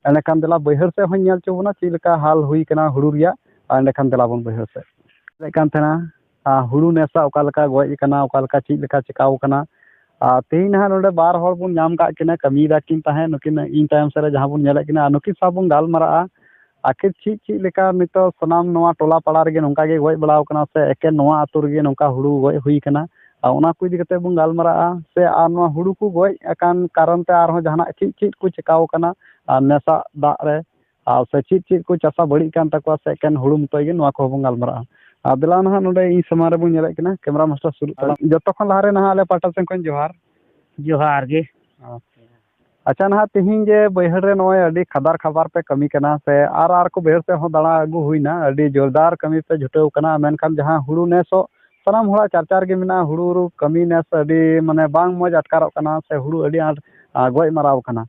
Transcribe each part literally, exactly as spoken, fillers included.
ᱮᱸᱰᱮᱠᱷᱟᱱ ᱫᱮᱞᱟ ᱵᱟᱹᱭᱦᱟᱹᱲ ᱥᱮᱫ ᱦᱚᱸᱧ ᱧᱮᱞ ᱦᱚᱪᱚ ᱵᱚᱱᱟ ᱪᱮᱫ ᱞᱮᱠᱟ ᱦᱟᱞ ᱦᱩᱭ ᱠᱟᱱᱟ ᱦᱩᱲᱩ ᱨᱮᱭᱟᱜ᱾ ᱟᱨ ᱮᱸᱰᱮᱠᱷᱟᱱ ᱫᱮᱞᱟ ᱵᱚᱱ ᱵᱟᱹᱭᱦᱟᱹᱲ ᱥᱮᱫ᱾ ᱧᱮᱞᱮᱫ ᱠᱟᱱ ᱛᱟᱦᱮᱱᱟ, ᱟᱨ ᱦᱩᱲᱩ ᱱᱮᱥᱟᱜ ᱚᱠᱟ ᱞᱮᱠᱟ ᱜᱚᱡ ᱟᱠᱟᱱᱟ, ᱚᱠᱟ ᱞᱮᱠᱟ ᱪᱮᱫ ᱞᱮᱠᱟ ᱪᱤᱠᱟᱣ ᱠᱟᱱᱟ᱾ ᱟᱨ ᱛᱮᱦᱮᱧ ᱱᱟᱦᱟᱜ ᱱᱚᱰᱮ ᱵᱟᱨ ᱦᱚᱲ ᱵᱚᱱ ᱧᱟᱢ ᱠᱟᱜ ᱠᱤᱱᱟ, ᱠᱟᱹᱢᱤᱭᱮᱫᱟ ᱠᱤᱱ ᱛᱟᱦᱮᱸᱫ ᱱᱩᱠᱤᱱ, ᱤᱧ ᱛᱟᱭᱚᱢ ᱥᱮᱫ ᱨᱮ ᱡᱟᱦᱟᱸ ᱵᱚᱱ ᱧᱮᱞᱮᱫ ᱠᱤᱱᱟ, ᱟᱨ ᱱᱩᱠᱤᱱ ᱥᱟᱶ ᱵᱚᱱ ᱜᱟᱞᱢᱟᱨᱟᱜᱼᱟ᱾ ᱟᱹᱠᱷᱤᱨ ᱪᱮᱫ ᱪᱮᱫ ᱞᱮᱠᱟ ᱱᱤᱛᱚᱜ ᱥᱟᱱᱟᱢ ᱱᱚᱣᱟ ᱴᱚᱞᱟ ᱯᱟᱲᱟ ᱨᱮᱜᱮ ᱱᱚᱝᱠᱟ ᱜᱮ ᱜᱚᱡ ᱵᱟᱲᱟᱣ ᱠᱟᱱᱟ ᱥᱮ ᱮᱠᱮᱱ ᱱᱚᱣᱟ ᱟᱹᱛᱩ ᱨᱮᱜᱮ ᱱᱚᱝᱠᱟ ᱦᱩᱲᱩ ᱜᱚᱡ ᱦᱩᱭ ᱠᱟᱱᱟ? ᱟᱨ ᱚᱱᱟ ᱠᱚ ᱤᱫᱤ ᱠᱟᱛᱮ ᱵᱚᱱ ᱜᱟᱞᱢᱟᱨᱟᱜᱼᱟ᱾ ᱥᱮ ᱟᱨ ᱱᱚᱣᱟ ᱦᱩᱲᱩ ᱠᱚ ᱜᱚᱡ ᱟᱠᱟᱱ ᱠᱟᱨᱚᱱ ᱛᱮ ᱟᱨᱦᱚᱸ ᱡᱟᱦᱟᱱᱟᱜ ᱪᱮᱫ ᱪᱮᱫ ᱠᱚ ᱪᱤᱠᱟᱣ ᱠᱟᱱᱟ, ᱟᱨ ᱱᱮᱥᱟᱜ ᱫᱟᱜ ᱨᱮ, ᱟᱨ ᱥᱮ ᱪᱮᱫ ᱪᱮᱫ ᱠᱚ ᱪᱟᱥᱟ ᱵᱟᱹᱲᱤᱡ ᱠᱟᱱ ᱛᱟᱠᱚᱣᱟ ᱥᱮ ᱮᱠᱮᱱ ᱦᱩᱲᱩ ᱢᱚᱛᱚᱡ ᱜᱮ, ᱱᱚᱣᱟ ᱠᱚᱦᱚᱸ ᱵᱚᱱ ᱜᱟᱞᱢᱟᱨᱟᱜᱼᱟ᱾ ᱟᱨ ᱫᱮᱞᱟ ᱱᱟᱦᱟᱜ ᱱᱚᱰᱮ ᱤᱧ ᱥᱟᱢᱟᱝ ᱨᱮᱵᱚᱱ ᱧᱮᱞᱮᱫ ᱠᱤᱱᱟ ᱠᱮᱢᱮᱨᱟ ᱢᱟᱥᱴᱟᱨ ᱥᱩᱨᱩᱜ ᱛᱟᱞᱟᱝ᱾ ᱡᱚᱛᱚ ᱠᱷᱚᱱ ᱞᱟᱦᱟ ᱨᱮ ᱱᱟᱦᱟᱜ ᱟᱞᱮ ᱯᱟᱦᱴᱟ ᱥᱮᱱ ᱠᱷᱚᱱ ᱡᱚᱦᱟᱨ᱾ ᱡᱚᱦᱟᱨ ᱜᱮ᱾ ᱟᱪᱪᱷᱟ, ᱱᱟᱦᱟᱜ ᱛᱮᱦᱮᱧ ᱡᱮ ᱵᱟᱹᱭᱦᱟᱹᱲ ᱨᱮ ᱱᱚᱜᱼᱚᱭ ᱟᱹᱰᱤ ᱠᱷᱟᱫᱟᱨ ᱠᱷᱟᱵᱟᱨ ᱯᱮ ᱠᱟᱹᱢᱤ ᱠᱟᱱᱟ ᱥᱮ ᱟᱨ ᱟᱨ ᱠᱚ ᱵᱟᱹᱭᱦᱟᱹᱲ ᱥᱮᱫ ᱦᱚᱸ ᱫᱟᱬᱟ ᱟᱹᱜᱩ ᱦᱩᱭᱱᱟ, ᱟᱹᱰᱤ ᱡᱳᱨᱫᱟᱨ ᱠᱟᱹᱢᱤ ᱯᱮ ᱪᱷᱩᱴᱟᱹᱣ ᱠᱟᱱᱟ, ᱢᱮᱱᱠᱷᱟᱱ ᱡᱟᱦᱟᱸ ᱦᱩᱲᱩ ᱱᱮᱥᱚᱜ ᱥᱟᱱᱟᱢ ᱦᱚᱲᱟᱜ ᱪᱟᱨᱪᱟ ᱨᱮᱜᱮ ᱢᱮᱱᱟᱜᱼᱟ, ᱦᱩᱲᱩ ᱠᱟᱹᱢᱤ ᱱᱮᱥ ᱟᱹᱰᱤ ᱢᱟᱱᱮ ᱵᱟᱝ ᱢᱚᱡᱽ ᱟᱴᱠᱟᱨᱚᱜ ᱠᱟᱱᱟ ᱥᱮ ᱦᱩᱲᱩ ᱟᱹᱰᱤ ᱟᱸᱴ, ᱟ, ᱜᱚᱡ ᱢᱟᱨᱟᱣ ᱠᱟᱱᱟ᱾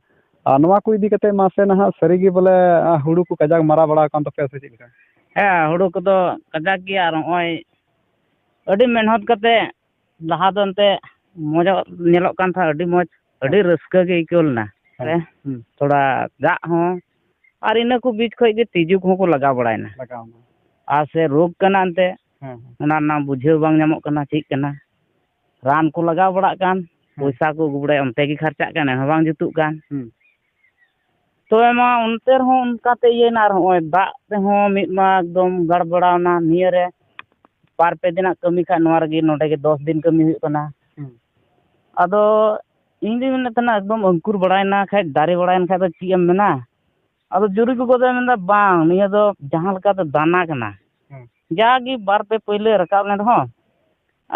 ᱟᱨ ᱱᱚᱣᱟ ᱠᱚ ᱤᱫᱤ ᱠᱟᱛᱮ ᱢᱟᱥᱮ ᱱᱟᱦᱟᱜ ᱥᱟᱹᱨᱤ ᱜᱮ ᱵᱚᱞᱮ, ᱟ, ᱦᱩᱲᱩ ᱠᱚ ᱠᱟᱡᱟᱠ ᱢᱟᱨᱟᱣ ᱵᱟᱲᱟ ᱟᱠᱟᱱ ᱛᱟᱯᱮᱭᱟ ᱥᱮ ᱪᱮᱫ ᱞᱮᱠᱟ? ᱦᱮᱸ, ᱦᱩᱲᱩ ᱠᱚᱫᱚ ᱠᱟᱡᱟᱠ ᱜᱮ᱾ ᱟᱨ ᱱᱚᱜᱼᱚᱭ ᱟᱹᱰᱤ ᱢᱮᱦᱱᱚᱛ ᱠᱟᱛᱮ ᱞᱟᱦᱟ ᱫᱚ ᱮᱱᱛᱮ ᱢᱚᱡᱚᱜ ᱧᱮᱞᱚᱜ ᱠᱟᱱ ᱛᱟᱦᱮᱸᱫ, ᱟᱹᱰᱤ ᱢᱚᱡᱽ, ᱟᱹᱰᱤ ᱦᱮᱸ᱾ ᱨᱟᱹᱥᱠᱟᱹ ᱜᱮ ᱟᱹᱭᱠᱟᱹᱣ ᱞᱮᱱᱟ᱾ ᱦᱮᱸ᱾ ᱨᱮ ᱦᱩᱸ᱾ ᱛᱷᱚᱲᱟ ᱫᱟᱜ ᱦᱚᱸ, ᱟᱨ ᱤᱱᱟᱹ ᱠᱚ ᱵᱤᱪ ᱠᱷᱚᱡ ᱜᱮ ᱛᱤᱡᱩ ᱠᱚᱦᱚᱸ ᱠᱚ ᱞᱟᱜᱟᱣ ᱵᱟᱲᱟᱭᱮᱱᱟ᱾ ᱞᱟᱜᱟᱣ ᱮᱱᱟ᱾ ᱟᱨ ᱥᱮ ᱨᱳᱜᱽ ᱠᱟᱱᱟ ᱮᱱᱛᱮ, ᱦᱮᱸ, ᱦᱮᱸ᱾ ᱚᱱᱟ ᱨᱮᱱᱟᱜ ᱵᱩᱡᱷᱟᱹᱣ ᱵᱟᱝ ᱧᱟᱢᱚᱜ ᱠᱟᱱᱟ ᱪᱮᱫ ᱠᱟᱱᱟ᱾ ᱨᱟᱱ ᱠᱚ ᱞᱟᱜᱟᱣ ᱵᱟᱲᱟᱜ ᱠᱟᱱ, ᱦᱮᱸ᱾ ᱯᱚᱭᱥᱟ ᱠᱚ ᱟᱹᱜᱩ ᱵᱟᱲᱟᱭᱟ, ᱚᱱᱛᱮ ᱜᱮ ᱠᱷᱟᱨᱪᱟᱜ ᱠᱟᱱ, ᱮᱱᱦᱚᱸ ᱵᱟᱝ ᱡᱩᱛᱩᱜ ᱠᱟᱱ᱾ ᱦᱩᱸ᱾ ᱛᱚᱵᱮ ᱢᱟ ᱚᱱᱛᱮ ᱨᱮᱦᱚᱸ ᱚᱱᱠᱟᱛᱮ ᱤᱭᱟᱹᱭᱮᱱᱟ, ᱟᱨ ᱦᱚᱸᱜᱼᱚᱭ ᱫᱟᱜ ᱛᱮᱦᱚᱸ ᱢᱤᱫ ᱢᱟ ᱮᱠᱫᱚᱢ ᱜᱟᱲᱵᱟᱲᱟᱣᱱᱟ᱾ ᱱᱤᱭᱟᱹ ᱨᱮ ᱵᱟᱨ ᱯᱮ ᱫᱤᱱᱟᱜ ᱠᱟᱹᱢᱤ ᱠᱷᱟᱡ ᱱᱚᱣᱟ ᱨᱮᱜᱮ, ᱱᱚᱰᱮ ᱜᱮ ᱫᱚᱥ ᱫᱤᱱ ᱠᱟᱹᱢᱤ ᱦᱩᱭᱩᱜ ᱠᱟᱱᱟ᱾ ᱦᱩᱸ᱾ ᱟᱫᱚ ᱤᱧ ᱫᱩᱧ ᱢᱮᱱᱮᱫ ᱛᱟᱦᱮᱱᱟ, ᱮᱠᱫᱚᱢ ᱟᱹᱝᱠᱩᱨ ᱵᱟᱲᱟᱭᱮᱱᱟ ᱠᱷᱟᱡ, ᱫᱟᱨᱮ ᱵᱟᱲᱟᱭᱮᱱ ᱠᱷᱟᱡ ᱫᱚ ᱪᱮᱫ ᱮᱢ ᱢᱮᱱᱟ? ᱟᱫᱚ ᱡᱩᱨᱤ ᱠᱚᱠᱚ ᱫᱚᱭ ᱢᱮᱱᱫᱟ, "ᱵᱟᱝ, ᱱᱤᱭᱟᱹ ᱫᱚ ᱡᱟᱦᱟᱸ ᱞᱮᱠᱟᱛᱮ ᱫᱟᱱᱟ ᱠᱟᱱᱟ, ᱦᱩᱸ᱾ ᱡᱟᱜᱮ ᱵᱟᱨ ᱯᱮ ᱯᱟᱹᱭᱞᱟᱹ ᱨᱟᱠᱟᱵ ᱞᱮᱱ ᱨᱮᱦᱚᱸ,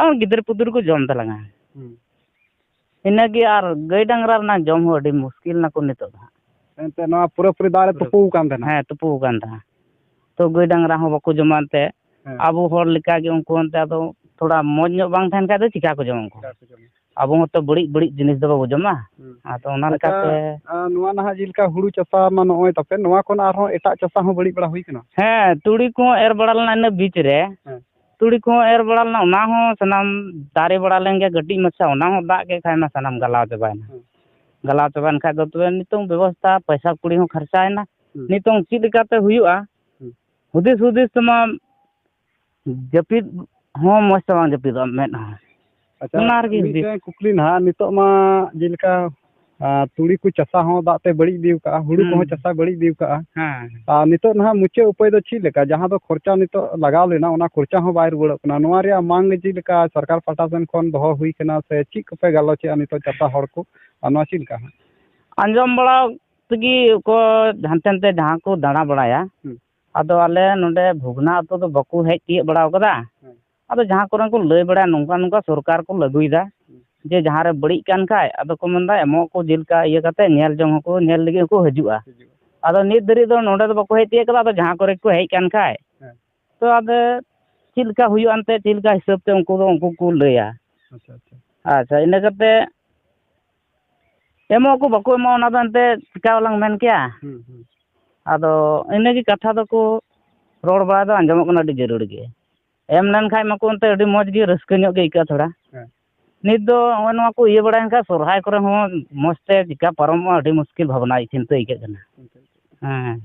ᱟᱨ ᱜᱤᱫᱟᱹᱨ ᱯᱤᱫᱟᱹᱨ ᱠᱚ ᱡᱚᱢ ᱛᱟᱞᱟᱝᱟ᱾" ᱦᱩᱸ᱾ ᱤᱱᱟᱹᱜᱮ, ᱟᱨ ᱜᱟᱹᱭ ᱰᱟᱝᱨᱟ ᱨᱮᱱᱟᱜ ᱡᱚᱢ ᱦᱚᱸ ᱟᱹᱰᱤ ᱢᱩᱥᱠᱤᱞ ᱱᱟᱠᱚ ᱱᱤᱛᱚᱜ ᱫᱚ ᱦᱟᱸᱜ᱾ ᱮᱱᱛᱮ ᱱᱚᱣᱟ ᱯᱩᱨᱟᱹᱯᱩᱨᱤ ᱫᱟᱜ ᱨᱮ ᱯᱩᱨᱟᱹ᱾ ᱛᱩᱯᱩ ᱟᱠᱟᱱ ᱛᱟᱦᱮᱱᱟ᱾ ᱦᱮᱸ, ᱛᱩᱯᱩ ᱟᱠᱟᱱ ᱛᱟᱦᱮᱱᱟ᱾ ᱛᱚ ᱜᱟᱹᱭ ᱰᱟᱝᱨᱟ ᱦᱚᱸ ᱵᱟᱠᱚ ᱡᱚᱢᱟ ᱮᱱᱛᱮ᱾ ᱦᱮᱸ᱾ ᱟᱵᱚ ᱦᱚᱲ ᱞᱮᱠᱟᱜᱮ ᱩᱱᱠᱩ ᱚᱱᱛᱮ ᱟᱫᱚ ᱛᱷᱚᱲᱟ ᱢᱚᱡᱽ ᱧᱚᱜ ᱵᱟᱝ ᱛᱟᱦᱮᱱ ᱠᱷᱟᱡ ᱫᱚ ᱪᱤᱠᱟ ᱠᱚ ᱡᱚᱢᱟ ᱩᱱᱠᱩ? ᱪᱤᱠᱟ ᱠᱚ ᱡᱚᱢᱟ? ᱟᱵᱚ ᱦᱚᱸᱛᱚ ᱵᱟᱹᱲᱤᱡ ᱵᱟᱹᱲᱤᱡ ᱡᱤᱱᱤᱥ ᱫᱚ ᱵᱟᱵᱚ ᱡᱚᱢᱟ᱾ ᱦᱩᱸ᱾ ᱟᱫᱚ ᱚᱱᱟ ᱟᱪᱪᱷᱟ, ᱞᱮᱠᱟᱛᱮ ᱟᱨ ᱱᱚᱣᱟ ᱱᱟᱦᱟᱜ ᱡᱮᱞᱮᱠᱟ ᱦᱩᱲᱩ ᱪᱟᱥᱟ ᱢᱟ ᱱᱚᱜᱼᱚᱭ ᱛᱟᱯᱮ, ᱱᱚᱣᱟ ᱠᱷᱚᱱ ᱟᱨᱦᱚᱸ ᱮᱴᱟᱜ ᱪᱟᱥᱟ ᱦᱚᱸ ᱵᱟᱹᱲᱤᱡ ᱵᱟᱲᱟ ᱦᱩᱭ ᱠᱟᱱᱟ? ᱦᱮᱸ, ᱛᱩᱲᱤ ᱠᱚᱦᱚᱸ ᱮᱨ ᱵᱟᱲᱟ ᱞᱮᱱᱟ ᱤᱱᱟᱹ ᱵᱤᱪ ᱨᱮ᱾ ᱦᱮᱸ᱾ ᱛᱩᱲᱤ ᱠᱚᱦᱚᱸ ᱮᱨ ᱵᱟᱲᱟ ᱞᱮᱱᱟ, ᱚᱱᱟ ᱦᱚᱸ ᱥᱟᱱᱟᱢ ᱫᱟᱨᱮ ᱵᱟᱲᱟ ᱞᱮᱱ ᱜᱮᱭᱟ ᱠᱟᱹᱴᱤᱡ ᱢᱟᱪᱷᱟ, ᱚᱱᱟ ᱦᱚᱸ ᱫᱟᱜ ᱠᱮᱫ ᱠᱷᱟᱡ ᱢᱟ ᱥᱟᱱᱟᱢ ᱜᱟᱞᱟᱣ ᱪᱟᱵᱟᱭᱮᱱᱟ᱾ ᱦᱮᱸ᱾ ᱜᱟᱞᱟᱣ ᱪᱟᱵᱟᱭᱮᱱ ᱠᱷᱟᱡ ᱫᱚ ᱛᱚᱵᱮ ᱱᱤᱛᱚᱝ ᱵᱮᱵᱚᱥᱛᱷᱟ, ᱯᱚᱭᱥᱟ ᱠᱩᱲᱤ ᱦᱚᱸ ᱠᱷᱚᱨᱪᱟᱭᱮᱱᱟ᱾ ᱦᱩᱸ᱾ ᱱᱤᱛᱚᱝ ᱪᱮᱫ ᱞᱮᱠᱟᱛᱮ ᱦᱩᱭᱩᱜᱼᱟ? ᱦᱩᱸ᱾ ᱦᱩᱫᱤᱥ ᱦᱩᱫᱤᱥ ᱛᱮᱢᱟ ᱡᱟᱹᱯᱤᱫ ᱦᱚᱸ ᱢᱚᱡᱽ ᱛᱮ ᱵᱟᱝ ᱡᱟᱹᱯᱤᱫᱚᱜᱼᱟ ᱢᱮᱫ ᱦᱚᱸ᱾ ᱟᱪᱪᱷᱟ, ᱚᱱᱟ ᱨᱮᱜᱮ ᱦᱩᱫᱤᱥ᱾ ᱢᱤᱫᱴᱮᱱ ᱠᱩᱠᱞᱤ ᱱᱟᱦᱟᱜ, ᱱᱤᱛᱚᱜ ᱢᱟ ᱡᱮᱞᱮᱠᱟ, ᱟᱨ ᱛᱩᱲᱤ ᱠᱚ ᱪᱟᱥᱟ ᱦᱚᱸ ᱫᱟᱜ ᱛᱮ ᱵᱟᱹᱲᱤᱡ ᱤᱫᱤ ᱠᱟᱜᱼᱟ, ᱦᱩᱲᱩ ᱦᱩᱸ᱾ ᱠᱚᱦᱚᱸ ᱪᱟᱥᱟ ᱵᱟᱹᱲᱤᱡ ᱤᱫᱤ ᱠᱟᱜᱼᱟ᱾ ᱦᱮᱸ᱾ ᱟᱨ ᱱᱤᱛᱚᱜ ᱱᱟᱦᱟᱜ ᱢᱩᱪᱟᱹᱫ ᱩᱯᱟᱹᱭ ᱫᱚ ᱪᱮᱫ ᱞᱮᱠᱟ? ᱡᱟᱦᱟᱸ ᱫᱚ ᱠᱷᱚᱨᱪᱟ ᱱᱤᱛᱚᱜ ᱞᱟᱜᱟᱣ ᱞᱮᱱᱟ, ᱚᱱᱟ ᱠᱷᱚᱨᱪᱟ ᱦᱚᱸ ᱵᱟᱭ ᱨᱩᱣᱟᱹᱲᱚᱜ ᱠᱟᱱᱟ᱾ ᱱᱚᱣᱟ ᱨᱮᱭᱟᱜ ᱢᱟᱝ ᱪᱮᱫ ᱞᱮᱠᱟ ᱥᱚᱨᱠᱟᱨ ᱯᱟᱦᱴᱟ ᱥᱮᱱ ᱠᱷᱚᱱ ᱫᱚᱦᱚ ᱦᱩᱭ ᱠᱟᱱᱟ ᱥᱮ ᱪᱮᱫ ᱠᱚᱯᱮ ᱜᱟᱞᱚᱪᱮᱜᱼᱟ ᱱᱤᱛᱚᱜ ᱪᱟᱥᱟ ᱦᱚᱲ ᱠᱚ? ᱟᱨ ᱱᱚᱣᱟ ᱪᱮᱫ ᱞᱮᱠᱟ ᱦᱟᱸᱜ? ᱟᱸᱡᱚᱢ ᱵᱟᱲᱟ ᱛᱮᱜᱮ ᱠᱚ ᱦᱟᱱᱛᱮ ᱱᱟᱛᱮ ᱡᱟᱦᱟᱸ ᱠᱚ ᱫᱟᱬᱟ ᱵᱟᱲᱟᱭᱟ, ᱦᱩᱸ᱾ ᱟᱫᱚ ᱟᱞᱮ ᱱᱚᱰᱮ ᱵᱷᱩᱜᱽᱱᱟ ᱟᱹᱛᱩ ᱫᱚ ᱵᱟᱠᱚ ᱦᱮᱡ ᱛᱤᱭᱳᱜ ᱵᱟᱲᱟ ᱠᱟᱫᱟ᱾ ᱦᱮᱸ᱾ ᱟᱫᱚ ᱡᱟᱦᱟᱸ ᱠᱚᱨᱮ ᱠᱚ ᱞᱟᱹᱭ ᱵᱟᱲᱟᱭᱟ, ᱱᱚᱝᱠᱟ ᱱᱚᱝᱠᱟ ᱥᱚᱨᱠᱟᱨ ᱠᱚ ᱞᱟᱹᱜᱩᱭᱮᱫᱟ, ᱦᱩᱸ᱾ ᱡᱮ ᱡᱟᱦᱟᱸ ᱨᱮ ᱵᱟᱹᱲᱤᱡ ᱠᱟᱱ ᱠᱷᱟᱡ, ᱟᱫᱚ ᱠᱚ ᱢᱮᱱᱫᱟ ᱮᱢᱚᱜ ᱠᱚ, ᱡᱮᱞᱮᱠᱟ ᱤᱭᱟᱹ ᱠᱟᱛᱮ ᱧᱮᱞ ᱡᱚᱝ ᱦᱚᱸᱠᱚ, ᱧᱮᱞ ᱞᱟᱹᱜᱤᱫ ᱦᱚᱸᱠᱚ ᱦᱤᱡᱩᱜᱼᱟ᱾ ᱦᱤᱡᱩᱜᱼᱟ᱾ ᱟᱫᱚ ᱱᱤᱛ ᱫᱷᱟᱹᱨᱤᱡ ᱫᱚ ᱱᱚᱰᱮ ᱫᱚ ᱵᱟᱠᱚ ᱦᱮᱡ ᱛᱤᱭᱳᱜ ᱠᱟᱫᱟ᱾ ᱟᱫᱚ ᱡᱟᱦᱟᱸ ᱠᱚᱨᱮ ᱠᱚ ᱦᱮᱡ ᱠᱟᱱ ᱠᱷᱟᱡ, ᱦᱮᱸ᱾ ᱛᱚ ᱟᱫᱚ ᱪᱮᱫ ᱞᱮᱠᱟ ᱦᱩᱭᱩᱜᱼᱟ ᱮᱱᱛᱮ, ᱪᱮᱫ ᱞᱮᱠᱟ ᱦᱤᱥᱟᱹᱵ ᱛᱮ ᱩᱱᱠᱩ ᱫᱚ, ᱩᱱᱠᱩ ᱠᱚ ᱞᱟᱹᱭᱟ᱾ ᱟᱪᱪᱷᱟ, ᱟᱪᱪᱷᱟ᱾ ᱟᱪᱪᱷᱟ, ᱤᱱᱟᱹ ᱠᱟᱛᱮ ᱮᱢᱚᱜ ᱟᱠᱚ ᱵᱟᱠᱚ ᱮᱢᱚᱜᱼᱟ, ᱚᱱᱟ ᱫᱚ ᱮᱱᱛᱮ ᱪᱤᱠᱟ ᱵᱟᱞᱟᱝ ᱢᱮᱱ ᱠᱮᱭᱟ᱾ ᱦᱩᱸ, ᱦᱩᱸ᱾ ᱟᱫᱚ ᱤᱱᱟᱹᱜᱮ ᱠᱟᱛᱷᱟ ᱫᱚᱠᱚ ᱨᱚᱲ ᱵᱟᱲᱟ ᱫᱚ ᱟᱸᱡᱚᱢᱚᱜ ᱠᱟᱱᱟ, ᱟᱹᱰᱤ ᱡᱟᱹᱨᱩᱲ ᱜᱮ᱾ ᱮᱢ ᱞᱮᱱᱠᱷᱟᱡ ᱢᱟᱠᱚ ᱮᱱᱛᱮ ᱟᱹᱰᱤ ᱢᱚᱡᱽ ᱜᱮ, ᱨᱟᱹᱥᱠᱟᱹ ᱧᱚᱜ ᱜᱮ ᱟᱹᱭᱠᱟᱹᱜᱼᱟ ᱛᱷᱚᱲᱟ᱾ ᱦᱮᱸ᱾ ᱱᱤᱛ ᱫᱚ ᱱᱚᱜᱼᱚᱭ ᱱᱚᱣᱟ ᱠᱚ ᱤᱭᱟᱹ ᱵᱟᱲᱟᱭᱮᱱ ᱠᱷᱟᱡ ᱥᱚᱨᱦᱟᱭ ᱠᱚᱨᱮ ᱦᱚᱸ ᱢᱚᱡᱽ ᱛᱮ ᱪᱤᱠᱟ ᱯᱟᱨᱚᱢᱚᱜᱼᱟ, ᱟᱹᱰᱤ ᱢᱩᱥᱠᱤᱞ ᱵᱷᱟᱵᱽᱱᱟ ᱪᱤᱱᱛᱟᱹ ᱟᱹᱭᱠᱟᱹᱜ ᱠᱟᱱᱟ᱾ ᱦᱮᱸ᱾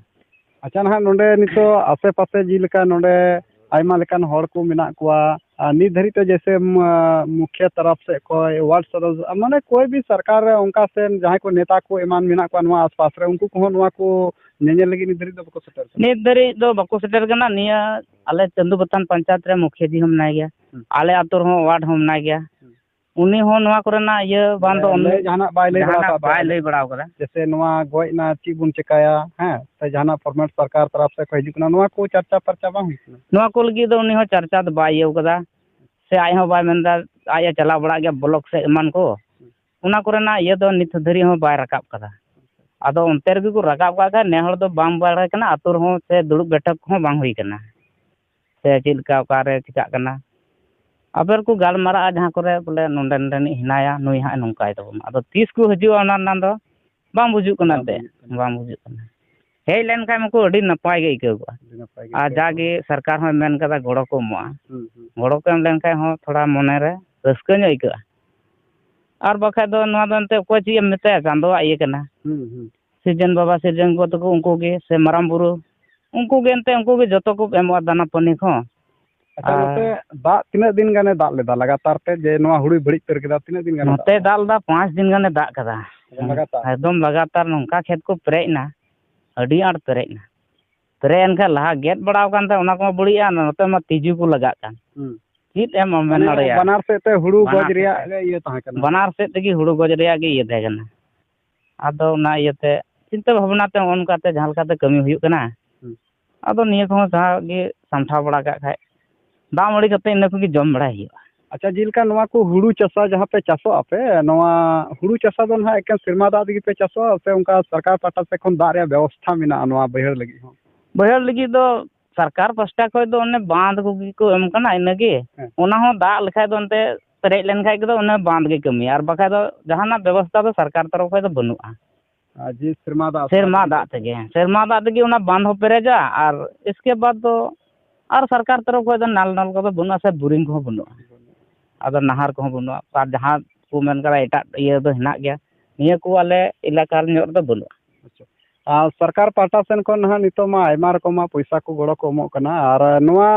ᱟᱪᱪᱷᱟ, ᱱᱟᱦᱟᱜ ᱱᱚᱰᱮ ᱱᱤᱛᱚᱜ ᱟᱥᱮ ᱯᱟᱥᱮ ᱡᱮᱞᱮᱠᱟ ᱱᱚᱰᱮ ᱟᱭᱢᱟ ᱞᱮᱠᱟᱱ ᱦᱚᱲ ᱠᱚ ᱢᱮᱱᱟᱜ ᱠᱚᱣᱟ, ᱟᱨ ᱱᱤᱛ ᱫᱷᱟᱹᱨᱤᱡ ᱛᱮ ᱡᱮᱭᱥᱮ, ᱢ-, ᱢᱩᱠᱷᱤᱭᱟᱹ ᱛᱚᱨᱚᱯ ᱥᱮᱫ ᱠᱷᱚᱱ, ᱣᱟᱨᱰ ᱥᱚᱫᱚᱥᱥᱚ, ᱢᱟᱱᱮ ᱠᱚᱭ ᱵᱷᱤ ᱥᱚᱨᱠᱟᱨ ᱨᱮ ᱚᱱᱠᱟ ᱥᱮ ᱡᱟᱦᱟᱸᱭ ᱠᱚ ᱱᱮᱛᱟ ᱠᱚ ᱮᱢᱟᱱ ᱢᱮᱱᱟᱜ ᱠᱚᱣᱟ ᱱᱚᱣᱟ ᱟᱥᱯᱟᱥ ᱨᱮ, ᱩᱱᱠᱩ ᱠᱚᱦᱚᱸ ᱱᱚᱣᱟ ᱠᱚ ᱧᱮᱧᱮᱞ ᱞᱟᱹᱜᱤᱫ ᱱᱤᱛ ᱫᱷᱟᱹᱨᱤᱡ ᱫᱚ ᱵᱟᱠᱚ ᱥᱮᱴᱮᱨ ᱠᱟᱱᱟ? ᱱᱤᱛ ᱫᱷᱟᱹᱨᱤᱡ ᱫᱚ ᱵᱟᱠᱚ ᱥᱮᱴᱮᱨ ᱠᱟᱱᱟ᱾ ᱱᱤᱭᱟᱹ ᱟᱞᱮ ᱪᱟᱹᱱᱫᱩ ᱵᱟᱛᱷᱟᱱ ᱯᱚᱧᱪᱟᱭᱮᱛ ᱨᱮ ᱢᱩᱠᱷᱤᱭᱟᱹ ᱡᱤ ᱦᱚᱸ ᱢᱮᱱᱟᱭ ᱜᱮᱭᱟ, ᱦᱩᱸ᱾ ᱟᱞᱮ ᱟᱹᱛᱩ ᱨᱮᱦᱚᱸ ᱣᱟᱨᱰ ᱦᱚᱸ ᱢᱮᱱᱟᱭ ᱜᱮᱭᱟ᱾ ᱦᱩᱸ᱾ ᱩᱱᱤ ᱦᱚᱸ ᱱᱚᱣᱟ ᱠᱚᱨᱮᱱᱟᱜ ᱤᱭᱟᱹ ᱵᱟᱝ ᱫᱚ ᱢᱟᱱᱮ ᱩᱱᱤ ᱞᱟᱹᱭ, ᱡᱟᱦᱟᱱᱟᱜ ᱵᱟᱭ ᱞᱟᱹᱭ ᱵᱟᱲᱟ ᱡᱟᱦᱟᱱᱟᱜ ᱟᱠᱟᱫ ᱯᱮᱭᱟ ᱵᱟᱭ ᱵᱚᱞᱮ? ᱞᱟᱹᱭ ᱵᱟᱲᱟ ᱟᱠᱟᱫᱟ᱾ ᱡᱮᱭᱥᱮ ᱱᱚᱣᱟ ᱜᱚᱡ ᱮᱱᱟ, ᱪᱮᱫ ᱵᱚᱱ ᱪᱮᱠᱟᱭᱟ, ᱦᱮᱸ, ᱥᱮ ᱡᱟᱦᱟᱱᱟᱜ ᱯᱷᱚᱨᱢᱮᱴ ᱥᱚᱨᱠᱟᱨ ᱛᱚᱨᱚᱯ ᱥᱮᱫ ᱠᱷᱚᱱ ᱦᱤᱡᱩᱜ ᱠᱟᱱᱟ, ᱱᱚᱣᱟ ᱠᱚ ᱪᱟᱨᱪᱟ ᱯᱟᱨᱪᱟ ᱵᱟᱝ ᱦᱩᱭᱩᱜ ᱠᱟᱱᱟ? ᱱᱚᱣᱟ ᱠᱚ ᱞᱟᱹᱜᱤᱫ ᱫᱚ ᱩᱱᱤ ᱦᱚᱸ ᱪᱟᱨᱪᱟ ᱫᱚ ᱵᱟᱭ ᱤᱭᱟᱹᱣ ᱠᱟᱫᱟ, ᱥᱮ ᱟᱡ ᱦᱚᱸ ᱵᱟᱭ ᱢᱮᱱᱫᱟ, ᱟᱡ ᱮ ᱪᱟᱞᱟᱣ ᱵᱟᱲᱟᱜ ᱜᱮᱭᱟ ᱵᱞᱚᱠ ᱥᱮᱫ ᱮᱢᱟᱱ ᱠᱚ, ᱚᱱᱟ ᱠᱚᱨᱮᱱᱟᱜ ᱤᱭᱟᱹ ᱫᱚ ᱱᱤᱛ ᱫᱷᱟᱹᱨᱤᱡ ᱦᱚᱸ ᱵᱟᱭ ᱨᱟᱠᱟᱵ ᱠᱟᱫᱟ᱾ ᱟᱫᱚ ᱚᱱᱛᱮ ᱨᱮᱜᱮ ᱠᱚ ᱨᱟᱠᱟᱵ ᱠᱟᱜ ᱠᱷᱟᱡ, ᱱᱮ ᱦᱚᱲ ᱫᱚ ᱵᱟᱝ ᱵᱟᱲᱟᱭ ᱠᱟᱱᱟ, ᱟᱹᱛᱩ ᱨᱮᱦᱚᱸ ᱥᱮ ᱫᱩᱲᱩᱵ ᱵᱮᱴᱷᱚᱠ ᱠᱚᱦᱚᱸ ᱵᱟᱝ ᱦᱩᱭ ᱠᱟᱱᱟ᱾ ᱥᱮ ᱪᱮᱫ ᱞᱮᱠᱟ, ᱚᱠᱟᱨᱮ ᱪᱤᱠᱟᱜ ᱠᱟᱱᱟ, ᱟᱵᱟᱨ ᱠᱚ ᱜᱟᱞᱢᱟᱨᱟᱜᱼᱟ ᱡᱟᱦᱟᱸ ᱠᱚᱨᱮ ᱵᱚᱞᱮ ᱱᱚᱸᱰᱮ ᱱᱚᱸᱰᱮᱱᱤᱡ ᱦᱮᱱᱟᱭᱟ, ᱱᱩᱭ ᱦᱟᱸᱜ ᱱᱚᱝᱠᱟᱭ ᱛᱟᱵᱚᱱᱟ᱾ ᱟᱫᱚ ᱛᱤᱥ ᱠᱚ ᱦᱤᱡᱩᱜᱼᱟ ᱚᱱᱟ ᱨᱮᱱᱟᱜ ᱫᱚ ᱵᱟᱝ ᱵᱩᱡᱩᱜ ᱠᱟᱱᱟ ᱵᱟᱝ ᱮᱱᱛᱮᱫ, ᱵᱩᱡᱩᱜ ᱠᱟᱱᱟ᱾ ᱵᱟᱝ ᱵᱩᱡᱩᱜ ᱠᱟᱱᱟ᱾ ᱦᱮᱡ ᱞᱮᱱᱠᱷᱟᱱ ᱢᱟᱠᱚ ᱟᱹᱰᱤ ᱱᱟᱯᱟᱭ ᱜᱮ ᱟᱹᱭᱠᱟᱹᱣ ᱠᱚᱜᱼᱟ᱾ ᱟᱹᱰᱤ ᱱᱟᱯᱟᱭ ᱜᱮ ᱟᱨ ᱟᱹᱭᱠᱟᱹᱣ ᱡᱟᱜᱮ ᱠᱚᱜᱼᱟ᱾ ᱥᱚᱨᱠᱟᱨ ᱦᱚᱸᱭ ᱢᱮᱱ ᱠᱟᱫᱟ ᱜᱚᱲᱚ ᱠᱚ ᱮᱢᱚᱜᱼᱟ, ᱦᱩᱸ, ᱦᱩᱸ᱾ ᱜᱚᱲᱚ ᱠᱚ ᱮᱢ ᱞᱮᱱᱠᱷᱟᱱ ᱦᱚᱸ ᱛᱷᱚᱲᱟ ᱢᱚᱱᱮᱨᱮ ᱨᱟᱹᱥᱠᱟᱹ ᱧᱚᱜ ᱟᱹᱭᱠᱟᱹᱜᱼᱟ᱾ ᱟᱨ ᱵᱟᱠᱷᱟᱡ ᱫᱚ ᱱᱚᱣᱟ ᱫᱚ ᱮᱱᱛᱮ ᱚᱠᱚᱭ ᱪᱮᱫ ᱮᱢ ᱢᱮᱛᱟᱭᱟ, ᱪᱟᱸᱫᱳᱣᱟᱜ ᱤᱭᱟᱹ ᱠᱟᱱᱟ᱾ ᱦᱩᱸ, ᱦᱩᱸ᱾ ᱥᱤᱨᱡᱚᱱ ᱵᱟᱵᱟ, ᱥᱤᱨᱡᱚᱱ ᱜᱚ ᱛᱟᱠᱚ, ᱩᱱᱠᱩ ᱜᱮ, ᱥᱮ ᱢᱟᱨᱟᱝ ᱵᱩᱨᱩ, ᱩᱱᱠᱩ ᱜᱮ ᱮᱱᱛᱮ, ᱩᱱᱠᱩ ᱜᱮ ᱡᱚᱛᱚ ᱠᱚ ᱮᱢᱚᱜᱼᱟ ᱫᱟᱱᱟ ᱯᱟᱹᱱᱤ ᱠᱚ᱾ ᱟᱪᱪᱷᱟ, ᱟᱨ ᱱᱚᱛᱮ ᱫᱟᱜ ᱛᱤᱱᱟᱹᱜ ᱫᱤᱱ ᱜᱟᱱᱮ ᱫᱟᱜ ᱞᱮᱫᱟ ᱞᱟᱜᱟᱛᱟᱨ ᱛᱮ, ᱡᱮ ᱱᱚᱣᱟ ᱦᱩᱲᱩᱭ ᱵᱟᱹᱲᱤᱡ ᱩᱛᱟᱹᱨ ᱠᱮᱫᱟ? ᱛᱤᱱᱟᱹᱜ ᱫᱤᱱ ᱜᱟᱱᱮ ᱱᱚᱛᱮ ᱫᱟᱜ ᱞᱮᱫᱟ? ᱫᱟᱜ ᱞᱮᱫᱟ ᱯᱟᱸᱪ ᱫᱤᱱ ᱜᱟᱱᱮ ᱫᱟᱜ ᱠᱟᱫᱟ᱾ ᱮᱠᱫᱚᱢ ᱞᱟᱜᱟᱛᱟᱨ? ᱮᱠᱫᱚᱢ ᱞᱟᱜᱟᱛᱟᱨ ᱱᱚᱝᱠᱟ ᱠᱷᱮᱛ ᱠᱚ ᱯᱮᱨᱮᱡ ᱮᱱᱟ, ᱟᱹᱰᱤ ᱟᱸᱴ ᱯᱮᱨᱮᱡ ᱮᱱᱟ᱾ ᱯᱮᱨᱮᱡ ᱮᱱ ᱠᱷᱟᱱ ᱞᱟᱦᱟ ᱜᱮᱫ ᱵᱟᱲᱟᱣ ᱠᱟᱱ ᱛᱟᱦᱮᱸ, ᱚᱱᱟ ᱠᱚᱢᱟ ᱵᱟᱹᱲᱤᱡᱼᱟ, ᱱᱚᱛᱮ ᱢᱟ ᱛᱤᱡᱩ ᱠᱚ ᱞᱟᱜᱟᱜ ᱠᱟᱱ᱾ ᱦᱩᱸ᱾ ᱪᱮᱫ ᱮᱢ ᱢᱮᱱ ᱢᱟᱱᱮ ᱫᱟᱲᱮᱭᱟᱜᱼᱟ? ᱵᱟᱱᱟᱨ ᱥᱮᱫ ᱛᱮ ᱦᱩᱲᱩ ᱵᱟᱱᱟᱨ ᱜᱚᱡ ᱥᱮᱫ ᱨᱮᱭᱟᱜ ᱛᱮ᱾ ᱜᱮ ᱤᱭᱟᱹ ᱛᱟᱦᱮᱸ ᱠᱟᱱᱟ᱾ ᱵᱟᱱᱟᱨ ᱥᱮᱫ ᱛᱮᱜᱮ ᱦᱩᱲᱩ ᱜᱚᱡ ᱨᱮᱭᱟᱜ ᱜᱮ ᱤᱭᱟᱹ ᱛᱟᱦᱮᱸ ᱠᱟᱱᱟ᱾ ᱟᱫᱚ ᱚᱱᱟ ᱤᱭᱟᱹᱛᱮ ᱪᱤᱱᱛᱟᱹ ᱵᱷᱟᱵᱽᱱᱟ ᱛᱮ ᱱᱚᱜᱼᱚ ᱱᱚᱝᱠᱟ ᱛᱮ ᱡᱟᱦᱟᱸ ᱞᱮᱠᱟᱛᱮ ᱠᱟᱹᱢᱤ ᱦᱩᱭᱩᱜ ᱠᱟᱱᱟ᱾ ᱦᱩᱸ᱾ ᱟᱫᱚ ᱱᱤᱭᱟᱹ ᱠᱚᱦᱚᱸ ᱡᱟᱦᱟᱸ ᱜᱮ ᱥᱟᱢᱴᱟᱣ ᱵᱟᱲᱟ ᱠᱟᱜ ᱠᱷᱟᱡ, ᱫᱟᱜ ᱢᱟᱹᱲᱤ ᱠᱟᱛᱮ ᱤᱱᱟᱹ ᱠᱚᱜᱮ ᱡᱚᱢ ᱵᱟᱲᱟᱭ ᱦᱩᱭᱩᱜᱼᱟ᱾ ᱟᱪᱪᱷᱟ, ᱡᱮᱞᱮᱠᱟ ᱱᱚᱣᱟ ᱠᱚ ᱦᱩᱲᱩ ᱪᱟᱥᱟ ᱡᱟᱦᱟᱸ ᱯᱮ ᱪᱟᱥᱚᱜ ᱟᱯᱮ, ᱱᱚᱣᱟ ᱦᱩᱲᱩ ᱪᱟᱥᱟ ᱫᱚ ᱱᱟᱦᱟᱜ ᱮᱠᱮᱱ ᱥᱮᱨᱢᱟ ᱫᱟᱜ ᱛᱮᱜᱮ ᱯᱮ ᱪᱟᱥᱚᱜᱼᱟ ᱥᱮ ᱚᱱᱠᱟ ᱥᱚᱨᱠᱟᱨ ᱯᱟᱦᱴᱟ ᱥᱮᱫ ᱠᱷᱚᱱ ᱫᱟᱜ ᱨᱮᱭᱟᱜ ᱵᱮᱵᱚᱥᱛᱷᱟ ᱢᱮᱱᱟᱜᱼᱟ ᱱᱚᱣᱟ ᱵᱟᱹᱭᱦᱟᱹᱲ ᱞᱟᱹᱜᱤᱫ ᱦᱚᱸ? ᱵᱟᱹᱭᱦᱟᱹᱲ ᱞᱟᱹᱜᱤᱫ ᱫᱚ ᱥᱚᱨᱠᱟᱨ ᱯᱟᱥᱴᱟ ᱠᱷᱚᱱ ᱫᱚ ᱚᱱᱮ ᱵᱟᱸᱫᱷ ᱠᱚᱜᱮ ᱠᱚ ᱮᱢ ᱠᱟᱱᱟ, ᱤᱱᱟᱹᱜᱮ᱾ ᱦᱮᱸ᱾ ᱚᱱᱟ ᱦᱚᱸ ᱫᱟᱜ ᱞᱮᱠᱷᱟᱡ ᱫᱚ ᱚᱱᱛᱮ ᱯᱮᱨᱮᱡ ᱞᱮᱱᱠᱷᱟᱡ ᱜᱮ ᱫᱚ ᱚᱱᱮ ᱵᱟᱸᱫᱷ ᱜᱮ ᱠᱟᱹᱢᱤᱭᱟ, ᱟᱨ ᱵᱟᱠᱷᱟᱡ ᱫᱚ ᱡᱟᱦᱟᱱᱟᱜ ᱵᱮᱵᱚᱥᱛᱷᱟ ᱫᱚ ᱥᱚᱨᱠᱟᱨ ᱛᱚᱨᱚᱯ ᱠᱷᱚᱱ ᱫᱚ ᱵᱟᱹᱱᱩᱜᱼᱟ᱾ ᱟᱨ ᱡᱮ ᱥᱮᱨᱢᱟ ᱫᱟᱜ ᱥᱮᱨᱢᱟ ᱫᱟᱜ ᱛᱮᱜᱮ, ᱥᱮᱨᱢᱟ ᱫᱟᱜ ᱛᱮᱜᱮ ᱚᱱᱟ ᱵᱟᱸᱫᱷ ᱦᱚᱸ ᱯᱮᱨᱮᱡᱟ, ᱟᱨ ᱤᱥᱠᱮ ᱵᱟᱫᱽ ᱫᱚ ᱟᱨ ᱥᱚᱨᱠᱟᱨ ᱛᱚᱨᱚᱯ ᱠᱷᱚᱱ ᱫᱚ ᱱᱟᱞ, ᱱᱟᱞ ᱠᱚᱫᱚ ᱵᱟᱹᱱᱩᱜᱼᱟ, ᱥᱮ ᱵᱳᱨᱤᱝ ᱠᱚᱦᱚᱸ ᱵᱟᱹᱱᱩᱜᱼᱟ᱾ ᱟᱫᱚ ᱱᱟᱦᱟᱨ ᱠᱚᱦᱚᱸ ᱵᱟᱹᱱᱩᱜᱼᱟ, ᱟᱨ ᱡᱟᱦᱟᱸ ᱠᱚ ᱢᱮᱱ ᱠᱟᱫᱟ ᱮᱴᱟᱜ ᱤᱭᱟᱹ ᱫᱚ ᱦᱮᱱᱟᱜ ᱜᱮᱭᱟ, ᱱᱤᱭᱟᱹ ᱠᱚ ᱟᱞᱮ ᱮᱞᱟᱠᱟ ᱧᱚᱜ ᱨᱮᱫᱚ ᱵᱟᱹᱱᱩᱜᱼᱟ᱾ ᱟᱪᱪᱷᱟ᱾ ᱟᱨ ᱥᱚᱨᱠᱟᱨ ᱯᱟᱦᱴᱟ ᱥᱮᱱ ᱠᱷᱚᱱ ᱱᱟᱦᱟᱜ ᱱᱤᱛᱚᱜ ᱢᱟ ᱟᱭᱢᱟ ᱨᱚᱠᱚᱢᱟᱜ ᱯᱚᱭᱥᱟ ᱠᱚ ᱜᱚᱲᱚ ᱠᱚ ᱮᱢᱚᱜ ᱠᱟᱱᱟ, ᱟᱨ ᱱᱚᱣᱟ,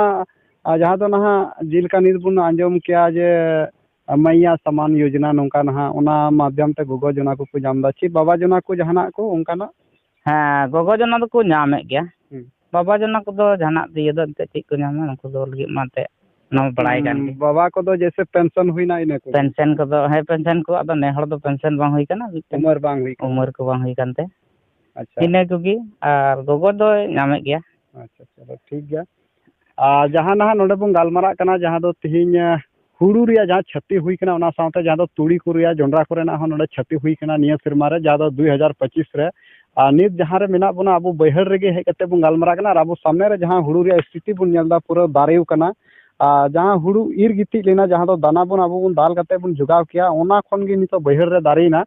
ᱟᱨ ᱡᱟᱦᱟᱸ ᱫᱚ ᱱᱟᱦᱟᱜ ᱡᱮᱞᱮᱠᱟ ᱱᱤᱛ ᱵᱚᱱ ᱟᱸᱡᱚᱢ ᱠᱮᱜᱼᱟ ᱡᱮ ᱢᱟᱭᱭᱟ ᱥᱟᱢᱟᱱ ᱭᱳᱡᱽᱱᱟ ᱱᱚᱝᱠᱟ ᱱᱟᱦᱟᱜ, ᱚᱱᱟ ᱢᱟᱫᱽᱫᱷᱚᱢ ᱛᱮ ᱜᱚᱜᱚ ᱡᱚᱱᱟ ᱠᱚᱠᱚ ᱧᱟᱢ ᱮᱫᱟ, ᱪᱮᱫ ᱵᱟᱵᱟ ᱡᱚᱱᱟ ᱠᱚ ᱡᱟᱦᱟᱱᱟᱜ ᱠᱚ ᱚᱱᱠᱟᱱᱟᱜ? ᱦᱮᱸ, ᱜᱚᱜᱚ ᱡᱚᱱᱟ ᱫᱚᱠᱚ ᱧᱟᱢᱮᱫ ᱜᱮᱭᱟ᱾ ᱦᱩᱸ᱾ ᱵᱟᱵᱟ ᱡᱚᱱᱟ ᱠᱚᱫᱚ ᱡᱟᱦᱟᱱᱟᱜ ᱤᱭᱟᱹ ᱫᱚ ᱮᱱᱛᱮᱫ ᱪᱮᱫ ᱠᱚ ᱧᱟᱢᱟ, ᱩᱱᱠᱩ ᱫᱚ ᱞᱟᱹᱜᱤᱫ ᱢᱟ ᱮᱱᱛᱮᱫ ᱚᱱᱟ ᱢᱟ ᱵᱟᱲᱟᱭ ᱠᱟᱱ ᱜᱮ᱾ ᱵᱟᱵᱟ ᱠᱚᱫᱚ ᱡᱮᱭᱥᱮ ᱯᱮᱱᱥᱚᱱ ᱦᱩᱭᱱᱟ ᱤᱱᱟᱹ ᱠᱚ? ᱯᱮᱱᱥᱚᱱ ᱠᱚᱫᱚ, ᱦᱮᱸ, ᱯᱮᱱᱥᱚᱱ ᱠᱚ ᱟᱫᱚ ᱱᱮ ᱦᱚᱲ ᱫᱚ ᱯᱮᱱᱥᱚᱱ ᱵᱟᱝ ᱦᱩᱭ ᱠᱟᱱᱟ, ᱢᱤᱫᱴᱮᱱ ᱩᱢᱮᱨ ᱵᱟᱝ ᱦᱩᱭ ᱠᱟᱱᱟ᱾ ᱩᱢᱮᱨ ᱠᱚ ᱵᱟᱝ ᱦᱩᱭ ᱠᱟᱱᱛᱮ᱾ ᱟᱪᱪᱷᱟ᱾ ᱤᱱᱟᱹ ᱠᱚᱜᱮ, ᱟᱨ ᱜᱚᱜᱚ ᱫᱚᱭ ᱧᱟᱢᱮᱫ ᱜᱮᱭᱟ᱾ ᱟᱪᱪᱷᱟ, ᱪᱚᱞᱚ ᱴᱷᱤᱠ ᱜᱮᱭᱟ᱾ ᱟᱨ ᱡᱟᱦᱟᱸ ᱱᱟᱦᱟᱜ ᱱᱚᱰᱮ ᱵᱚᱱ ᱜᱟᱞᱢᱟᱨᱟᱜ ᱠᱟᱱᱟ, ᱡᱟᱦᱟᱸ ᱫᱚ ᱛᱤᱦᱤᱧ, ᱮ, ᱦᱩᱲᱩ ᱨᱮᱭᱟᱜ ᱡᱟᱦᱟᱸ ᱪᱷᱟᱹᱛᱤ ᱦᱩᱭ ᱠᱟᱱᱟ, ᱚᱱᱟ ᱥᱟᱶᱛᱮ ᱡᱟᱦᱟᱸ ᱫᱚ ᱛᱩᱲᱤ ᱠᱚ ᱨᱮᱭᱟᱜ, ᱡᱚᱱᱰᱨᱟ ᱠᱚᱨᱮᱱᱟᱜ ᱦᱚᱸ ᱱᱚᱰᱮ ᱪᱷᱟᱹᱛᱤ ᱦᱩᱭ ᱠᱟᱱᱟ ᱱᱤᱭᱟᱹ ᱥᱮᱨᱢᱟ ᱨᱮ, ᱡᱟᱦᱟᱸ ᱫᱚ ᱫᱩᱭ ᱦᱟᱡᱟᱨ ᱯᱚᱸᱪᱤᱥ ᱨᱮ᱾ ᱟᱨ ᱱᱤᱛ ᱡᱟᱦᱟᱸ ᱨᱮ ᱢᱮᱱᱟᱜ ᱵᱚᱱᱟ, ᱟᱵᱚ ᱵᱟᱹᱭᱦᱟᱹᱲ ᱨᱮᱜᱮ ᱦᱮᱡ ᱠᱟᱛᱮ ᱵᱚᱱ ᱜᱟᱞᱢᱟᱨᱟᱜ ᱠᱟᱱᱟ ᱟᱨ ᱟᱵᱚ ᱥᱟᱢᱱᱮ ᱨᱮ ᱡᱟᱦᱟᱸ ᱦᱩᱲᱩ ᱨᱮᱭᱟᱜ ᱥᱛᱷᱤᱛᱤ ᱵᱚᱱ ᱧᱮᱞ ᱮᱫᱟ, ᱯᱩᱨᱟᱹ ᱫᱟᱨᱮ ᱟᱠᱟᱱᱟ᱾ ᱟᱨ ᱡᱟᱦᱟᱸ ᱦᱩᱲᱩ ᱤᱨ ᱜᱤᱛᱤᱡ ᱞᱮᱱᱟ, ᱡᱟᱦᱟᱸ ᱫᱚ ᱫᱟᱱᱟ ᱵᱚᱱ ᱟᱵᱚ ᱵᱚᱱ ᱫᱟᱞ ᱠᱟᱛᱮ ᱵᱚᱱ ᱡᱚᱜᱟᱣ ᱠᱮᱭᱟ, ᱚᱱᱟ ᱠᱷᱚᱱ ᱜᱮ ᱱᱤᱛᱚᱜ ᱵᱟᱹᱭᱦᱟᱹᱲ ᱨᱮ ᱫᱟᱨᱮᱭᱮᱱᱟ᱾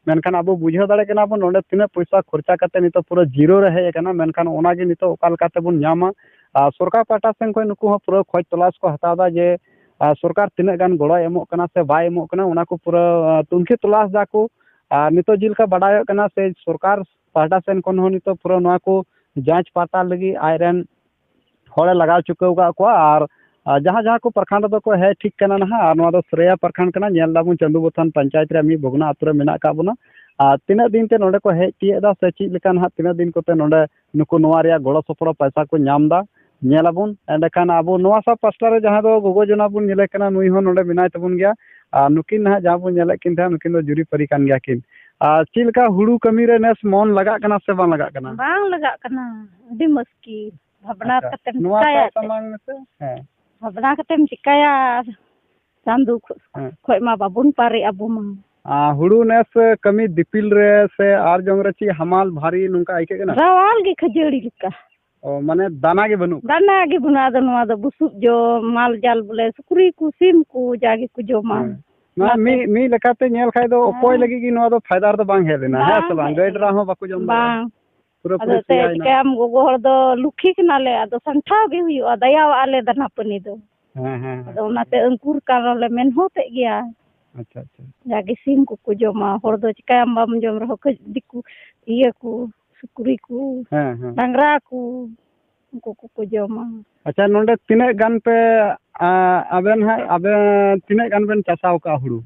ᱢᱮᱱᱠᱷᱟᱱ ᱟᱵᱚ ᱵᱩᱡᱷᱟᱹᱣ ᱫᱟᱲᱮᱭᱟᱜ ᱠᱟᱱᱟ ᱵᱚᱱ, ᱱᱚᱰᱮ ᱛᱤᱱᱟᱹᱜ ᱯᱚᱭᱥᱟ ᱠᱷᱚᱨᱪᱟ ᱠᱟᱛᱮ ᱱᱤᱛᱚᱜ ᱯᱩᱨᱟᱹ ᱡᱤᱨᱳ ᱨᱮ ᱦᱮᱡ ᱟᱠᱟᱱᱟ, ᱢᱮᱱᱠᱷᱟᱱ ᱚᱱᱟ ᱜᱮ ᱱᱤᱛᱚᱜ ᱚᱠᱟ ᱞᱮᱠᱟ ᱛᱮᱵᱚᱱ ᱧᱟᱢᱟ᱾ ᱟᱨ ᱥᱚᱨᱠᱟᱨ ᱯᱟᱦᱴᱟ ᱥᱮᱱ ᱠᱷᱚᱱ ᱱᱩᱠᱩ ᱦᱚᱸ ᱯᱩᱨᱟᱹ ᱠᱷᱚᱡᱽ ᱛᱚᱞᱟᱥ ᱠᱚ ᱦᱟᱛᱟᱣ ᱮᱫᱟ ᱡᱮ ᱟᱨ ᱥᱚᱨᱠᱟᱨ ᱛᱤᱱᱟᱹᱜ ᱜᱟᱱ ᱜᱚᱲᱚᱭ ᱮᱢᱚᱜ ᱠᱟᱱᱟ ᱥᱮ ᱵᱟᱭ ᱮᱢᱚᱜ ᱠᱟᱱᱟ, ᱚᱱᱟ ᱠᱚ ᱯᱩᱨᱟᱹ, ᱟᱸ, ᱛᱩᱱᱠᱷᱤ ᱛᱚᱞᱟᱥ ᱫᱟᱠᱚ᱾ ᱟᱨ ᱱᱤᱛᱚᱜ ᱡᱮᱞᱮᱠᱟ ᱵᱟᱰᱟᱭᱚᱜ ᱠᱟᱱᱟ ᱥᱮ ᱥᱚᱨᱠᱟᱨ ᱯᱟᱦᱴᱟ ᱥᱮᱱ ᱠᱷᱚᱱ ᱦᱚᱸ ᱱᱤᱛᱚᱜ ᱯᱩᱨᱟᱹ ᱱᱚᱣᱟ ᱠᱚ ᱡᱟᱸᱪ ᱯᱟᱲᱛᱟᱞ ᱞᱟᱹᱜᱤᱫ ᱟᱡ ᱨᱮᱱ ᱦᱚᱲᱮ ᱞᱟᱜᱟᱣ ᱪᱩᱠᱟᱹᱣ ᱟᱠᱟᱫ ᱠᱚᱣᱟ᱾ ᱟᱨ, ᱟᱨ ᱡᱟᱦᱟᱸ ᱡᱟᱦᱟᱸ ᱠᱚ ᱯᱨᱚᱠᱷᱚᱸᱰ ᱨᱮᱫᱚ ᱠᱚ ᱦᱮᱡ ᱴᱷᱤᱠ ᱠᱟᱱᱟ ᱱᱟᱦᱟᱜ, ᱟᱨ ᱱᱚᱣᱟ ᱫᱚ ᱥᱨᱮᱭᱟ ᱯᱨᱚᱠᱷᱚᱸᱰ ᱠᱟᱱᱟ, ᱧᱮᱞ ᱫᱟᱵᱚᱱ ᱪᱟᱸᱫᱩ ᱵᱚᱛᱷᱟᱱ ᱯᱚᱧᱪᱟᱭᱮᱛ ᱨᱮ ᱢᱤᱫ ᱵᱷᱚᱜᱽᱱᱟ ᱟᱛᱳ ᱨᱮ ᱢᱮᱱᱟᱜ ᱟᱠᱟᱫ ᱵᱚᱱᱟ᱾ ᱟᱨ ᱛᱤᱱᱟᱹᱜ ᱫᱤᱱ ᱛᱮ ᱱᱚᱰᱮ ᱠᱚ ᱦᱮᱡ ᱛᱤᱭᱳᱜ ᱮᱫᱟ ᱥᱮ ᱪᱮᱫ ᱞᱮᱠᱟ ᱱᱟᱦᱟᱜ, ᱛᱤᱱᱟᱹᱜ ᱫᱤᱱ ᱠᱚᱛᱮ ᱱᱚᱰᱮ ᱱᱩᱠᱩ ᱱᱚᱣᱟ ᱨᱮᱭᱟᱜ ᱜᱚᱲᱚ ᱥᱚᱯᱚᱦᱚᱫ ᱯᱚᱭᱥᱟ ᱠᱚ ᱧᱟᱢ ᱮᱫᱟ, ᱧᱮᱞ ᱟᱵᱚᱱ᱾ ᱮᱸᱰᱮᱠᱷᱟᱱ ᱟᱵᱚ ᱱᱚᱣᱟ ᱥᱟᱵ ᱯᱟᱥᱴᱟ ᱨᱮ ᱡᱟᱦᱟᱸ ᱫᱚ ᱜᱚᱜᱚ ᱡᱚᱱᱟ ᱵᱚᱱ ᱧᱮᱞᱮ ᱠᱟᱱᱟ, ᱱᱩᱭ ᱦᱚᱸ ᱱᱚᱰᱮ ᱢᱮᱱᱟᱭ ᱛᱟᱵᱚᱱ ᱜᱮᱭᱟ᱾ ᱟᱨ ᱱᱩᱠᱤᱱ ᱱᱟᱦᱟᱜ ᱡᱟᱦᱟᱸ ᱵᱚᱱ ᱧᱮᱞᱮᱫ ᱠᱤᱱ ᱛᱟᱦᱮᱸᱫ, ᱱᱩᱠᱤᱱ ᱫᱚ ᱡᱩᱨᱤᱯᱟᱹᱨᱤ ᱠᱟᱱ ᱜᱮᱭᱟ ᱠᱤᱱ᱾ ᱟᱨ ᱪᱮᱫ ᱞᱮᱠᱟ ᱦᱩᱲᱩ ᱠᱟᱹᱢᱤ ᱨᱮ ᱱᱮᱥ ᱢᱚᱱ ᱞᱟᱜᱟᱜ ᱠᱟᱱᱟ ᱥᱮ ᱵᱟᱝ ᱞᱟᱜᱟᱜ ᱠᱟᱱᱟ? ᱵᱟᱝ ᱞᱟᱜᱟᱜ ᱠᱟᱱᱟ, ᱟᱹᱰᱤ ᱢᱩᱥᱠᱤᱞ᱾ ᱵᱷᱟᱵᱽᱱᱟ ᱟᱪᱪᱷᱟ, ᱠᱟᱛᱮᱢ ᱱᱚᱣᱟ ᱪᱤᱠᱟᱹᱭᱟ ᱥᱟᱶ ᱮᱱᱛᱮᱫ? ᱥᱟᱢᱟᱝ ᱢᱮᱥᱮ᱾ ᱦᱮᱸ᱾ ᱵᱷᱟᱵᱽᱱᱟ ᱠᱟᱛᱮᱢ ᱪᱤᱠᱟᱹᱭᱟ? ᱟᱨ ᱪᱟᱸᱫᱚ ᱠᱷᱚ-, ᱦᱮᱸ᱾ ᱠᱷᱚᱡ ᱢᱟ ᱵᱟᱵᱚᱱ ᱯᱟᱨᱮᱜ ᱟᱵᱚ ᱢᱟ᱾ ᱟᱨ ᱦᱩᱲᱩ ᱱᱮᱥ ᱠᱟᱹᱢᱤ ᱫᱤᱯᱤᱞ ᱨᱮ ᱥᱮ ᱟᱨ ᱡᱚᱝ ᱨᱮ ᱪᱮᱫ ᱦᱟᱢᱟᱞ ᱵᱷᱟᱨᱤ ᱱᱚᱝᱠᱟ ᱟᱹᱭᱠᱟᱹᱜ ᱠᱟᱱᱟ? ᱨᱟᱣᱟᱞ ᱜᱮ ᱠᱷᱟᱹᱡᱟᱹᱲᱤ ᱞᱮᱠᱟ᱾ ᱚ, ᱢᱟᱱᱮ ᱫᱟᱱᱟ ᱜᱮ ᱵᱟᱹᱱᱩᱜ ᱠᱟᱫᱟ? ᱫᱟᱱᱟ ᱜᱮ ᱵᱟᱹᱱᱩᱜᱼᱟ᱾ ᱟᱫᱚ ᱱᱚᱣᱟ ᱫᱚ ᱵᱩᱥᱩᱵ ᱡᱚᱢ, ᱢᱟᱞ ᱡᱟᱞ ᱵᱚᱞᱮ ᱥᱩᱠᱨᱤ ᱠᱚ, ᱥᱤᱢ ᱠᱚ, ᱡᱟ ᱜᱮᱠᱚ ᱡᱚᱢᱟ᱾ ᱦᱮᱸ᱾ ᱱᱚᱣᱟ ᱚᱱᱟᱛᱮ ᱢᱤᱫ, ᱢᱤᱫ ᱞᱮᱠᱟᱛᱮ ᱧᱮᱞ ᱠᱷᱟᱡ ᱫᱚ ᱚᱠᱚᱭ ᱦᱮᱸ᱾ ᱞᱟᱹᱜᱤᱫ ᱜᱮ ᱱᱚᱣᱟ ᱫᱚ ᱯᱷᱟᱭᱫᱟ ᱨᱮᱫᱚ ᱵᱟᱝ ᱦᱮᱡ ᱞᱮᱱᱟ, ᱦᱮᱸ ᱵᱟᱝ ᱥᱮ ᱵᱟᱝ? ᱦᱮᱡ ᱜᱟᱹᱭ ᱰᱨᱟ ᱞᱮᱱᱟ᱾ ᱦᱚᱸ ᱵᱟᱠᱚ ᱡᱚᱢ ᱵᱟᱝ᱾ ᱫᱟᱲᱮᱭᱟᱜᱼᱟ᱾ ᱯᱩᱨᱟᱹ ᱟᱫᱚ ᱯᱩᱨᱤ ᱮᱱᱛᱮᱫ ᱥᱮᱭᱟᱭᱮᱱᱟ᱾ ᱪᱤᱠᱟᱹᱭᱟᱢ, ᱜᱚᱜᱚ ᱦᱚᱲ ᱫᱚ ᱞᱩᱠᱷᱤ ᱠᱟᱱᱟᱞᱮ, ᱟᱫᱚ ᱥᱟᱢᱴᱷᱟᱣ ᱜᱮ ᱦᱩᱭᱩᱜᱼᱟ, ᱫᱟᱭᱟᱣᱟᱜᱼᱟ ᱞᱮ ᱫᱟᱱᱟ ᱯᱟᱹᱱᱤ ᱫᱚ᱾ ᱦᱮᱸ, ᱦᱮᱸ, ᱦᱮᱸ᱾ ᱟᱫᱚ ᱚᱱᱟᱛᱮ ᱟᱹᱝᱠᱩᱨ ᱠᱟᱱ ᱨᱮᱦᱚᱸ ᱞᱮ ᱢᱮᱱᱦᱚᱛᱮᱫ ᱜᱮᱭᱟ᱾ ᱟᱪᱪᱷᱟ, ᱟᱪᱪᱷᱟ᱾ ᱡᱟᱜᱮ ᱥᱤᱢ ᱠᱚᱠᱚ ᱡᱚᱢᱟ, ᱦᱚᱲ ᱫᱚ ᱪᱤᱠᱟᱹᱭᱟᱢ, ᱵᱟᱢ ᱡᱚᱢ ᱨᱮᱦᱚᱸ ᱠᱟᱹᱡ ᱫᱤᱠᱩ ᱤᱭᱟᱹ ᱠᱚ, ᱥᱩᱠᱨᱤ ᱠᱚ, ᱦᱮᱸ, ᱦᱮᱸ᱾ ᱰᱟᱝᱨᱟ ᱠᱚ, ᱩᱱᱠᱩ ᱠᱚᱠᱚ ᱡᱚᱢᱟ᱾ ᱟᱪᱪᱷᱟ, ᱱᱚᱰᱮ ᱛᱤᱱᱟᱹᱜ ᱜᱟᱱ ᱯᱮ, ᱟ, ᱟᱵᱮᱱ ᱦᱟᱸᱜ, ᱟᱵᱮᱱ ᱛᱤᱱᱟᱹᱜ ᱜᱟᱱ ᱵᱮᱱ ᱪᱟᱥᱟᱣ ᱠᱟᱜᱼᱟ ᱦᱩᱲᱩ?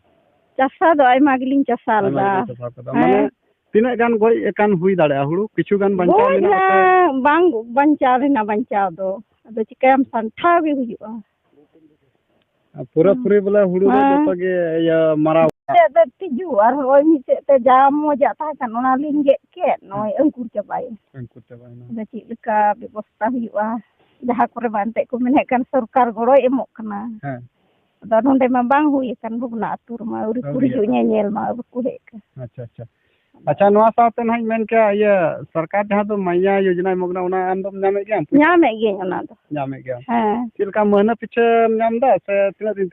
ᱪᱟᱥᱟ ᱫᱚ ᱟᱭᱢᱟ ᱜᱮᱞᱤᱧ ᱪᱟᱥᱟ ᱟᱭᱢᱟ ᱞᱮᱫᱟ᱾ ᱜᱮᱵᱮᱱ ᱪᱟᱥᱟᱣ ᱠᱟᱫᱟ᱾ ᱦᱮᱸ᱾ ᱢᱟᱱᱮ ᱛᱤᱱᱟᱹᱜ ᱜᱟᱱ ᱜᱚᱡ ᱟᱠᱟᱱ ᱦᱩᱭ ᱫᱟᱲᱮᱭᱟᱜᱼᱟ ᱦᱩᱲᱩ? ᱠᱤᱪᱷᱩ ᱜᱟᱱ ᱵᱟᱧᱪᱟᱣ ᱜᱚᱡ ᱢᱮᱱᱟᱜᱼᱟ ᱥᱮ? ᱦᱟᱸᱜ ᱵᱟᱝ ᱵᱟᱧᱪᱟᱣ ᱞᱮᱱᱟ ᱵᱟᱧᱪᱟᱣ ᱫᱚ᱾ ᱟᱫᱚ ᱪᱤᱠᱟᱹᱭᱟᱢ, ᱥᱟᱢᱴᱷᱟᱣ ᱜᱮ ᱦᱩᱭᱩᱜᱼᱟ᱾ ᱟᱨ ᱯᱩᱨᱟᱹᱯᱩᱨᱤ ᱵᱚᱞᱮ ᱦᱩᱲᱩ ᱫᱚ ᱦᱮᱸ᱾ ᱡᱚᱛᱚ ᱜᱮ ᱤᱭᱟᱹ ᱢᱟᱨᱟᱣ᱾ ᱢᱤᱫ ᱥᱮᱫ ᱛᱮ ᱛᱤᱡᱩ ᱟᱨ ᱱᱚᱜᱼᱚᱭ ᱢᱤᱫ ᱥᱮᱫ ᱛᱮ ᱡᱟ ᱢᱚᱡᱟᱜ ᱛᱟᱦᱮᱸ ᱠᱟᱱ ᱚᱱᱟ ᱞᱤᱧ ᱜᱮᱫ ᱠᱮᱫ, ᱦᱮᱸ᱾ ᱱᱚᱜᱼᱚᱭ ᱟᱹᱝᱠᱩᱨ ᱪᱟᱵᱟᱭᱮᱱ᱾ ᱟᱹᱝᱠᱩᱨ ᱪᱟᱵᱟᱭᱮᱱᱟ᱾ ᱟᱫᱚ ᱪᱮᱫ ᱞᱮᱠᱟ ᱵᱮᱵᱚᱥᱛᱷᱟ ᱦᱩᱭᱩᱜᱼᱟ? ᱡᱟᱦᱟᱸ ᱠᱚᱨᱮ ᱢᱟ ᱮᱱᱛᱮᱫ ᱠᱚ ᱢᱮᱱᱮᱫ ᱠᱟᱱ ᱥᱚᱨᱠᱟᱨ ᱜᱚᱲᱚᱭ ᱮᱢᱚᱜ ᱠᱟᱱᱟ᱾ ᱦᱮᱸ᱾ ᱟᱫᱚ ᱱᱚᱰᱮ ᱢᱟ ᱵᱟᱝ ᱦᱩᱭ ᱟᱠᱟᱱ, ᱵᱷᱚᱜᱽᱱᱟ ᱟᱹᱛᱩ ᱨᱮᱢᱟ ᱟᱹᱣᱨᱤ ᱠᱚ ᱟᱹᱣᱨᱤ ᱦᱤᱡᱩᱜ ᱟᱠᱟᱱ᱾ ᱧᱮᱧᱮᱞ ᱢᱟ ᱵᱟᱠᱚ ᱦᱮᱡ ᱟᱠᱟᱱ᱾ ᱟᱪᱪᱷᱟ, ᱟᱪᱪᱷᱟ᱾ ᱟᱪᱪᱷᱟ, ᱱᱚᱣᱟ ᱥᱟᱶᱛᱮ ᱱᱟᱦᱟᱜ ᱤᱧ ᱢᱮᱱ ᱠᱮᱭᱟ, ᱤᱭᱟᱹ, ᱥᱚᱨᱠᱟᱨ ᱡᱟᱦᱟᱸ ᱫᱚ ᱢᱟᱭᱟ ᱭᱳᱡᱚᱱᱟᱭ ᱮᱢᱚᱜ ᱠᱟᱱᱟ, ᱚᱱᱟ ᱟᱢ ᱫᱚᱢ ᱧᱟᱢᱮᱫ ᱜᱮᱭᱟᱢ? ᱧᱟᱢᱮᱫ ᱜᱤᱭᱟᱹᱧ ᱚᱱᱟ ᱫᱚ᱾ ᱧᱟᱢᱮᱫ ᱜᱮᱭᱟᱢ᱾ ᱦᱮᱸ᱾ ᱪᱮᱫ ᱞᱮᱠᱟ ᱢᱟᱹᱦᱱᱟᱹ ᱯᱤᱪᱷᱟᱹᱢ ᱧᱟᱢ ᱮᱫᱟ ᱥᱮ ᱛᱤᱱᱟᱹᱜ ᱫᱤᱱ?